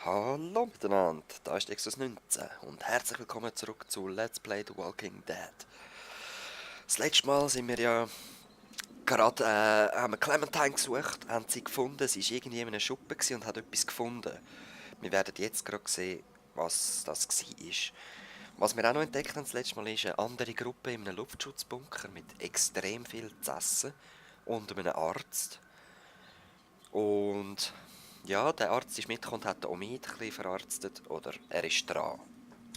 Hallo miteinander, da ist Exodus 19 und herzlich willkommen zurück zu Let's Play The Walking Dead. Das letzte Mal sind wir ja gerade haben wir Clementine gesucht, haben sie gefunden, sie war irgendwie in einem Schuppen und hat etwas gefunden. Wir werden jetzt gerade sehen, was das war. Was wir auch noch entdeckt haben das letzte Mal ist eine andere Gruppe in einem Luftschutzbunker mit extrem viel zu essen und einem Arzt. Und ja, der Arzt ist mitgekommen und hat den Omid ein bisschen verarztet. Oder er ist dran.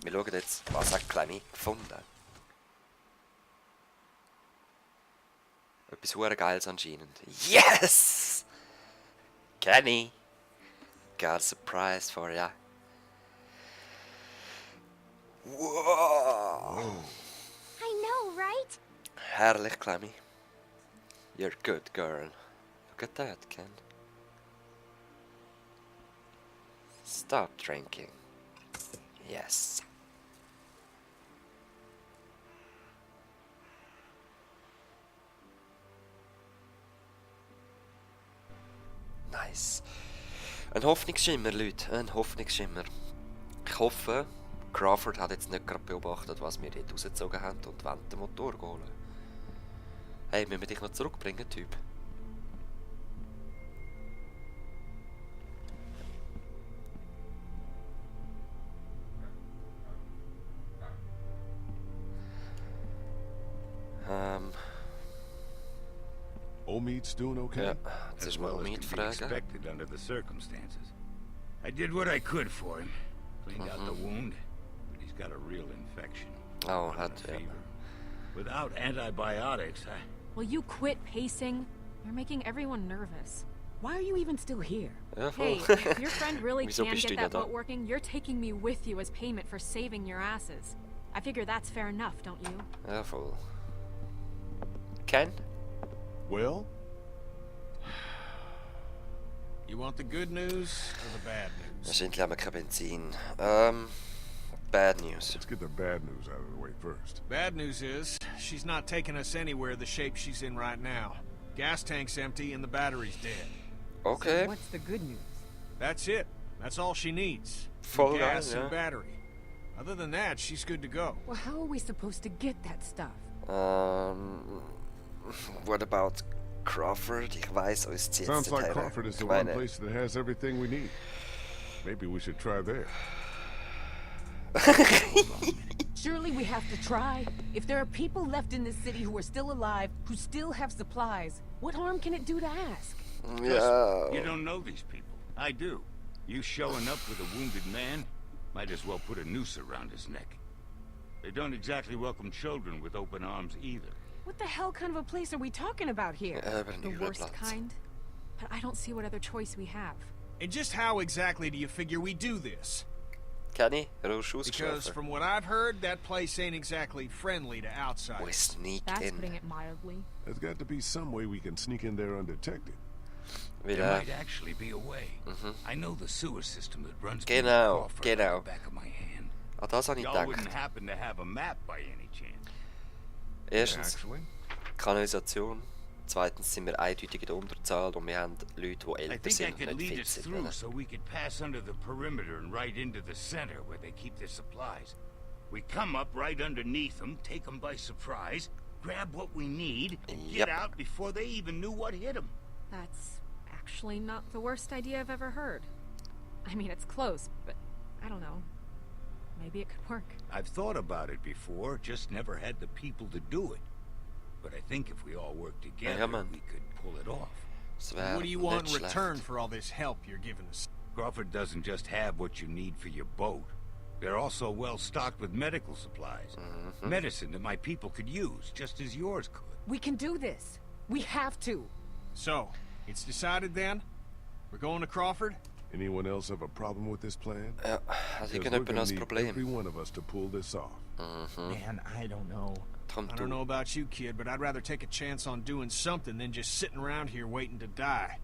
Wir schauen jetzt, was hat Clemmy gefunden. Etwas hure Geiles anscheinend. Yes! Kenny! Got a surprise for ya. Wow! I know, right? Herrlich, Clemmy. You're a good girl. Look at that, Ken. Stop drinking. Yes. Nice. Ein Hoffnungsschimmer, Leute. Ein Hoffnungsschimmer. Ich hoffe, Crawford hat jetzt nicht gerade beobachtet, was wir dort rausgezogen haben und wollen den Motor holen. Hey, müssen wir dich noch zurückbringen, Typ? Omid's doing okay? Ja, jetzt ist mal Omid fragen. Expected under the circumstances. I did what I could for him. Cleaned out the wound, but he's got a real infection. Oh, And hat a ja. fever. Without antibiotics, Will you quit pacing? You're making everyone nervous. Why are you even still here? Ja, Hey, voll. if your friend really Wieso can bist du get nicht that da? boat working, you're taking me with you as payment for saving your asses. I figure that's fair enough, don't you? Ja, voll. Ken? Well, You want the good news or the bad news? Wahrscheinlich haben wir kein Benzin. Bad news. let's get the bad news out of the way first. Bad news is, she's not taking us anywhere the shape she's in right now. Gas tank's empty and the battery's dead. Okay. What's the good news? That's it. That's all she needs. Full Gas gas, and yeah. battery. Other than that, she's good to go. Well, how are we supposed to get that stuff? What about Crawford? Ich weiß, uns zieht Sounds like her. Crawford is the Ich one meine, place that has everything we need. Maybe we should try there. Surely we have to try. If there are people left in this city who are still alive, who still have supplies, what harm can it do to ask? ja. you don't know these people. I do. You showing up with a wounded man, might as well put a noose around his neck. They don't exactly welcome children with open arms either. What the hell kind of a place are we talking about here? Aber The ein worst Überplatz. kind? But I don't see what other choice we have. And just how exactly do you figure we do this? Kenny, raus Because ausgeschlafen. from what I've heard, that place ain't exactly friendly to We outsiders. sneak That's in. putting it mildly. There's got to be some way we can sneak in there undetected. Weil, There might actually be a way. I know the sewer system that runs through Genau, Crawford genau. like the back of my hand. an das habe ich Y'all wouldn't gedacht. happen to have a map by any chance. Erstens, Actually, Kanalisation. Zweitens sind wir eindeutig in der Unterzahl und wir haben Leute, die I älter think I sind und could nicht lead fit us sind. through oder? so we could pass under the perimeter and right into the center where they keep their supplies. We come up right underneath them, take them by surprise, grab what we need, and Yep. get out before they even knew what hit them. That's actually not the worst idea I've ever heard. I mean, it's close, but I don't know. Maybe it could work. I've thought about it before, just never had the people to do it. But I think if we all work together, man. we could pull it off. Das wäre What do you nicht want in schlecht. return for all this help you're giving us? Crawford doesn't just have what you need for your boat. They're also well stocked with medical supplies. Medicine that my people could use, just as yours could. We can do this. We have to. So, it's decided then? We're going to Crawford? anyone else have a problem with this plan? Ja, also ich Because habe we're etwa gonna das need Problem. every one of us to pull this off. Man, I don't know. Komm I don't know du. about you, kid, but I'd rather take a chance on doing something than just sitting around here waiting to die.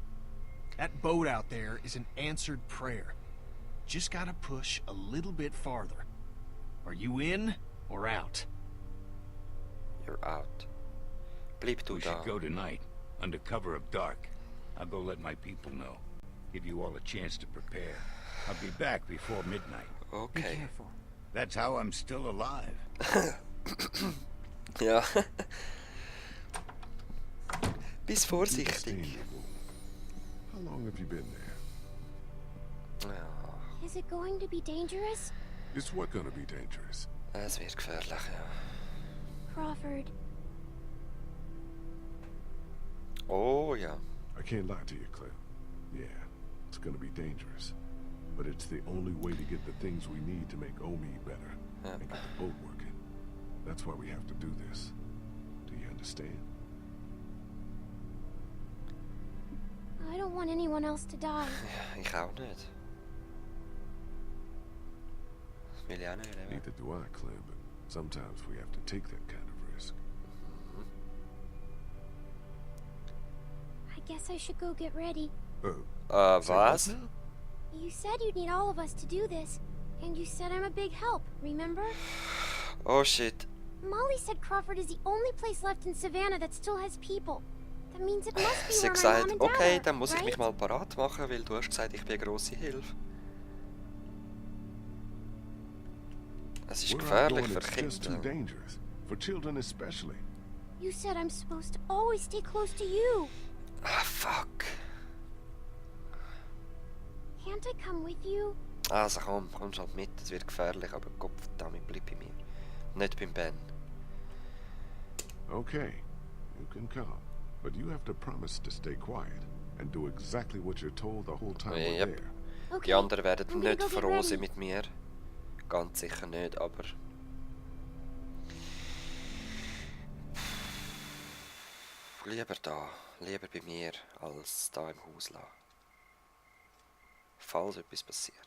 That boat out there is an answered prayer. Just gotta push a little bit farther. Are you in or out? You're out. Bleib du We da. should go tonight, under cover of dark. I'll go let my people know. Give you all a chance to prepare. I'll be back before midnight. Be Okay. careful. That's how I'm still alive. Ja. Bis Stain vorsichtig. your wound. How long have you been there? Ja, Is it going to be dangerous? Is what gonna be dangerous? es wird gefährlich, ja. Crawford, Oh ja. I can't lie to you, Clem. Yeah, it's gonna be dangerous. But it's the only way to get the things we need to make Omi better Ja. and get the boat working. That's why we have to do this. Do you understand? I don't want anyone else to die. Ja, ich auch nicht. Das will ich auch nicht. Eben. Neither do I, Clem, but sometimes we have to take that kind of risk. I guess I should go get ready. Say what Was? now? You said you'd need all of us to do this. And you said I'm a big help, remember? Oh shit. Molly said Crawford is the only place left in Savannah that still has people. That means it must be Sie where hat my mom gesagt, and dad okay, are, dann muss ich mich right? mal parat machen, weil du hast gesagt, ich bin eine grosse Hilfe. Es ist We're gefährlich outgoing, für it's just too Kinder. dangerous. For children especially. You said I'm supposed to always stay close to you. Ah, fuck. Can't I come with you? Also komm, kommst halt mit, es wird gefährlich, aber Gottverdammt, bleib bei mir. Nicht beim Ben. Okay, you can come. But you have to promise to stay quiet and do exactly what you're told the whole time we're Yep. there. Okay. Die anderen werden I'm gonna nicht go get froh sein ready. mit mir. Ganz sicher nicht, aber... Lieber da, lieber bei mir, als da im Haus lassen. Falls etwas passiert.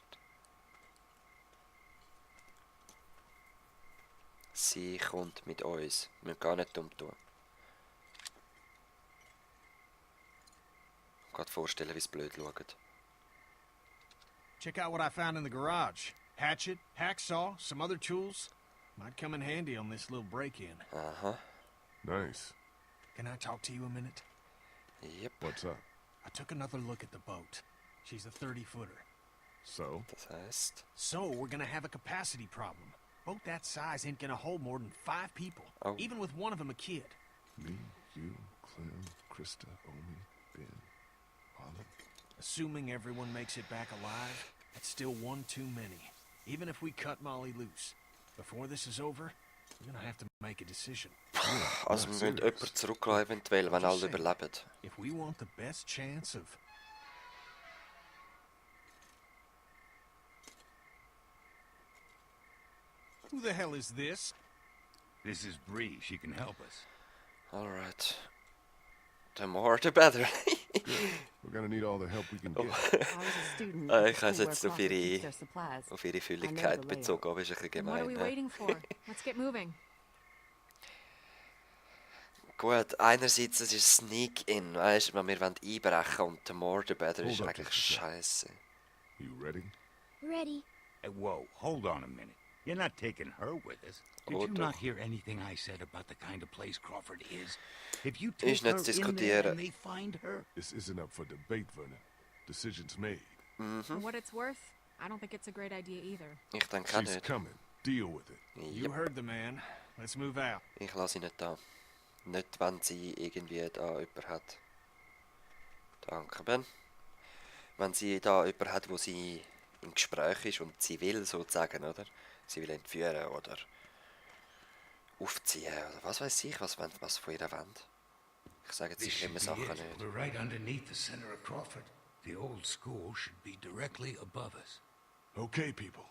Sie kommt mit uns. Wir müssen gar nicht dumm tun. Ich kann mir vorstellen, wie es blöd schaut. Check out what I found in the garage. Hatchet, hacksaw, some other tools. Might come in handy on this little break-in. Aha. Nice. Can I talk to you a minute? Yep. What's up? I took another look at the boat. She's a 30-footer. So? Das heißt... So, we're gonna have a capacity problem. Boat that size ain't gonna hold more than 5 people. Oh. Even with one of them a kid. Me, you, Clem, Krista, Omi, Ben, Holland. Assuming everyone makes it back alive, that's still one too many. Even if we cut Molly loose. Before this is over, we're gonna have to make a decision. Also wir müssen jemanden zurücklassen, eventuell, wenn alle überleben. If we want the best chance of... Who the hell is this? This is Bree. She can help us. Alright. The more the better. We're gonna need all the help we can get. I was a student Ah, at the ich habe school jetzt where auf Crawford ihre, keeps their supplies. auf ihre I Fülligkeit know the bezogen, aber ist ein bisschen Then what are we gemein. waiting for? Let's get moving. Gut, einerseits es ist Sneak-In, weißt du, wenn wir einbrechen und the more the better Hold ist up eigentlich just a sec. scheiße. You ready? Ready. Hey, whoa, hold on a minute. You're not taking her with us. Did Oh, you not doch. hear anything I said about the kind of place Crawford is? If you Ist take her nicht zu in there diskutieren. and they find her, This isn't up for debate, Vernon. Decision's made. For what it's worth, I don't think it's a great idea either. Ich denke auch She's nicht. coming. Deal with it. You Yep. heard the man. Let's move out. Ich lasse sie nicht da. Nicht, wenn sie irgendwie da jemanden hat. Danke, Ben. Wenn sie da jemanden hat, wo sie im Gespräch ist und sie will sozusagen, oder? Sie will entführen oder aufziehen oder was weiß ich, was von ihr wollen. Ich sage jetzt This sicher immer should be Sachen it. nicht. We're right underneath the center of Crawford. The old school should be directly above us. Okay, people.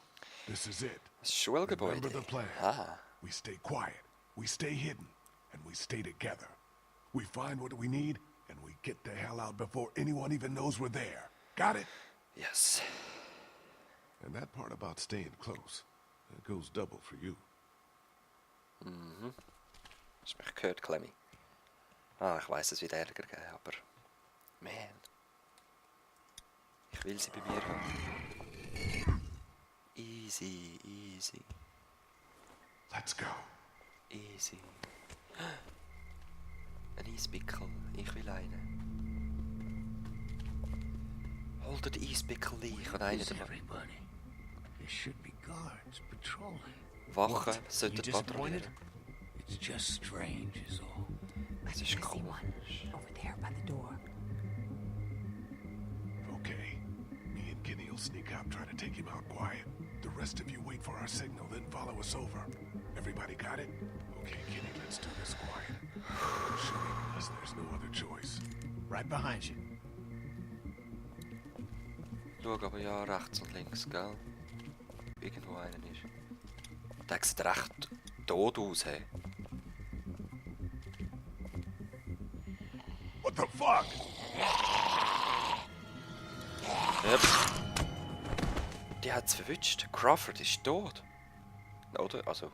This is it. Das Schulgebäude. Remember the plan. Ah, We stay quiet, we stay hidden, and we stay together. We find what we need, and we get the hell out before anyone even knows we're there. Got it? yes. And that part about staying close, that goes double for you. Hast du mich gehört, Clemmy? Ah, ich weiss, es wird Ärger geben, aber... Man. Ich will sie bei mir haben. Easy, easy, Let's go. easy. Ein Eispickel. Ich will einen. Holt den Eispickel ein, ich habe einen Where's dabei. everybody? There should be guards patrolling. Wachen You sollten disappointed? patrouillieren. It's just strange is all. Das ist komisch. Over there by the door. Okay. Me and Kenny will sneak out, try to take him out quiet. The rest of you wait for our signal, then follow us over. Everybody got it? Okay, Kenny, let's do this quiet. Shoot him, unless there's no other choice. Right behind you. Schau aber ja rechts und links, gell? Irgendwo einer ist. Der sieht recht tot aus, hey. What the fuck? Yep. Die hat's verwünscht. Crawford ist tot. Oder? Also.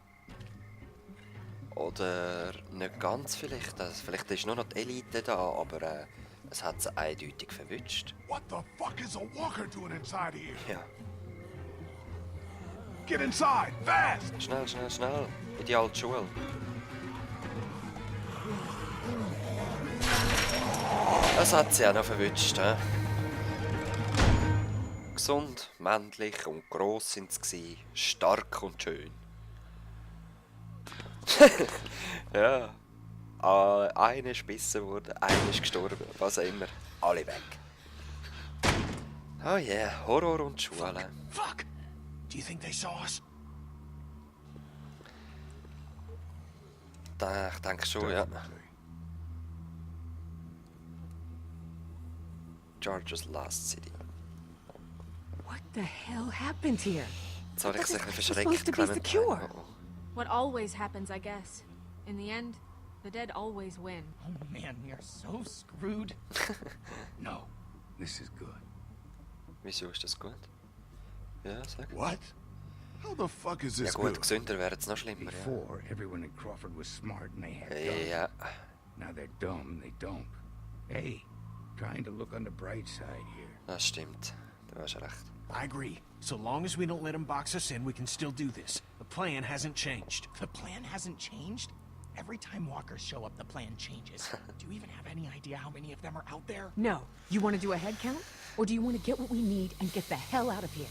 Oder nicht ganz vielleicht. Also, vielleicht ist nur noch die Elite da, aber es hat sie eindeutig verwünscht. What the fuck is a walker doing inside here? Ja. Get inside, fast! Schnell, schnell, schnell. In die alte Schule. Das hat sie auch noch verwünscht, hä? Gesund, männlich und gross sind sie gsi, stark und schön. Ja. Einer ist gebissen worden, einer ist gestorben, was auch immer. Alle weg. Oh yeah, Horror und Schule. Fuck! Do you think they saw us? Ich denke schon, ja. Georgia's Last City. What the hell happened here? Jetzt habe ich sich ein bisschen supposed verschreckt, to be Clementine. secure. Oh, oh. What always happens, I guess. In the end, the dead always win. Oh man, we are so screwed. No, this is good. Wieso ist das gut? Ja, sag. What? How the fuck is Ja this gut, good? gesünder wäre es noch schlimmer, ja. Before, everyone in Crawford was smart and they had guns. Ja. Now they're dumb, they don't. Hey, trying to look on the bright side here. Das stimmt. Du hast recht. I agree. So long as we don't let them box us in, we can still do this. The plan hasn't changed. The plan hasn't changed? Every time walkers show up, the plan changes. Do you even have any idea how many of them are out there? No. You want to do a head count? Or do you want to get what we need and get the hell out of here?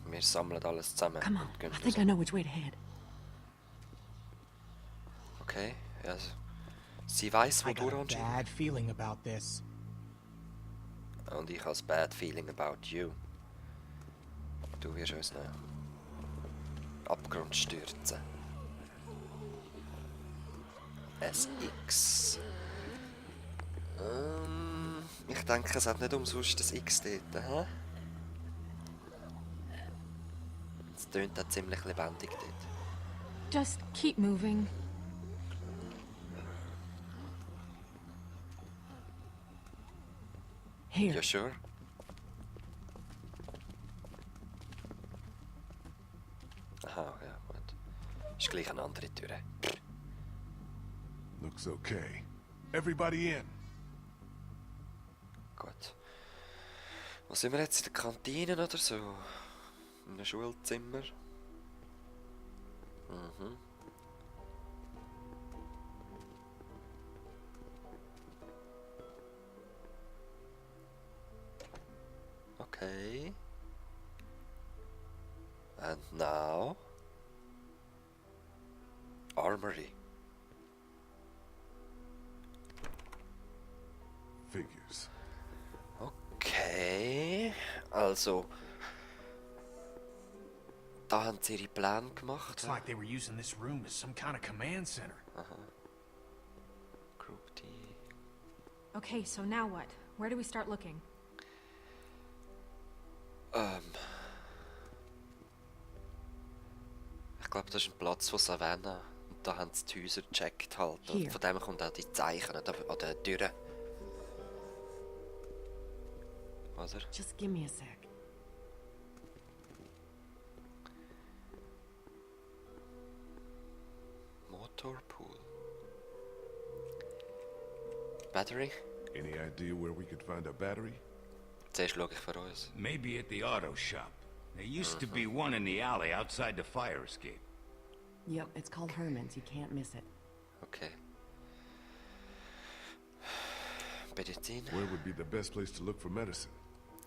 Wir sammeln alles zusammen. Come on. und gehen I think raus. I know which way to head. Okay, ja. Sie weiß, wo I du got a anscheinend. bad feeling about this. Und ich habe ein bad feeling about you. Du wirst uns noch Abgrund stürzen. SX. Ich denke, es hat nicht umsonst das X dort, hä? Es tönt auch ziemlich lebendig dort. Just keep moving. Here. Ja, sure. Aha, ja, gut. Ist gleich eine andere Tür. Looks okay. Everybody in. Gut. Wo sind wir jetzt? In der Kantine oder so? In einem Schulzimmer? Mhm. Okay. And now... Armory. Figures. Okay, also... Da haben sie ihre Pläne gemacht. Looks like they were using this room as some kind of command center. Group D. Okay, so now what? Where do we start looking? Ich glaube, das ist ein Platz von Savannah. Und da haben sie die Häuser gecheckt halt. Und Hier. von dem kommt auch die Zeichen an den Türen. Oder? Just give me a sec. Motorpool. Battery? Any idea where we could find a battery? Zuerst schaue ich für uns. Maybe at the auto shop. There used to be one in the alley outside the fire escape. Yep, it's called Herman's. You can't miss it. Okay. Benzin. Where would be the best place to look for medicine?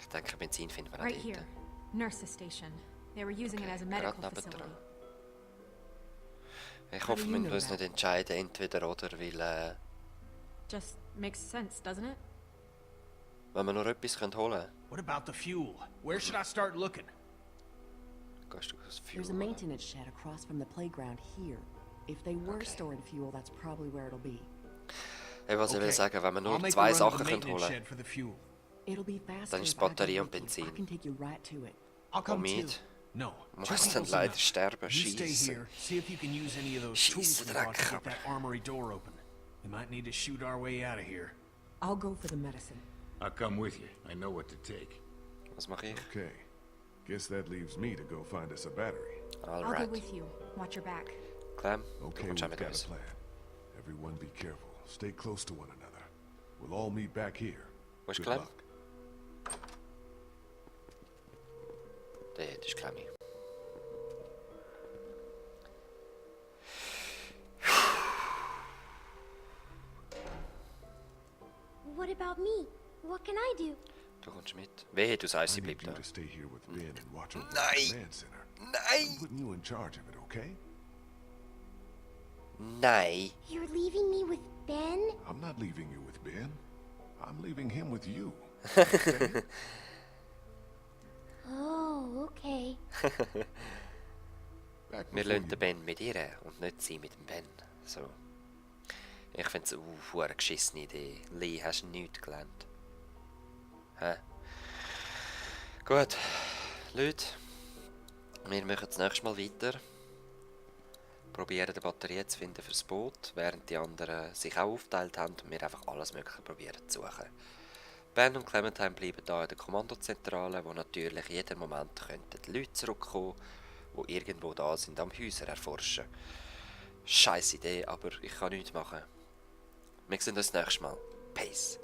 Ich denke, Benzin finden wir auch Right dort. here. Nurse's station. They were using it as a Gerade medical nebendran. facility. Ich hoffe, do wir you müssen know uns that? nicht entscheiden, entweder oder, weil Just makes sense, doesn't it? wenn wir noch etwas holen können, What about the fuel? Where should I start looking? gehst du das Fuel There's a holen. maintenance shed across from the playground here. If they were Okay. storing fuel, that's probably where it'll be. Hey, was ich will sagen, wenn wir I'll nur make a 2 run to the Sachen können maintenance holen shed for the fuel. It'll be faster Dann ist if I go Batterie und with you. Benzin. I can take you right to it. I'll und come too. Miet, No, muss two dann people's leider enough. sterben, You stay scheiße. here, see if you can use any of those tools we brought to Scheissdreck. get that armory door open. We might need to shoot our way out of here. I'll go for the medicine. I'll come with you. I know what to take. Was mache ich? Okay. Guess that leaves me to go find us a battery. I'll go Alright. with you. Watch your back. Clem, du Okay, kommst we've auch mit got uns. a plan. Everyone be careful. Stay close to one another. We'll all meet back here. Wo ist Good Clem? luck. Dort ist Clemmy. What about me? What can I do? Du kommst mit. Wehe, du sagst, sie I need bleibt you da. to stay here with Ben and watch over Nein. the command center. I'm Nein! putting you in charge of it, okay? Nein! You're leaving me with Ben? I'm not leaving you with Ben. I'm leaving him with you. Oh, okay. Back Wir before lassen you den Ben mit ihr und nicht sie mit dem Ben. So. Ich finde es eine geschissene Idee. Lee, hast du nichts gelernt? Hä? Gut. Leute, wir machen das nächste Mal weiter. Probieren die Batterie zu finden fürs Boot, während die anderen sich auch aufgeteilt haben und wir einfach alles Mögliche probieren zu suchen. Ben und Clementine bleiben da in der Kommandozentrale, wo natürlich jeden Moment könnten Leute zurückkommen, die irgendwo da sind, am Häuser erforschen. Scheiß Idee, aber ich kann nichts machen. Wir sehen uns das nächste Mal. Peace.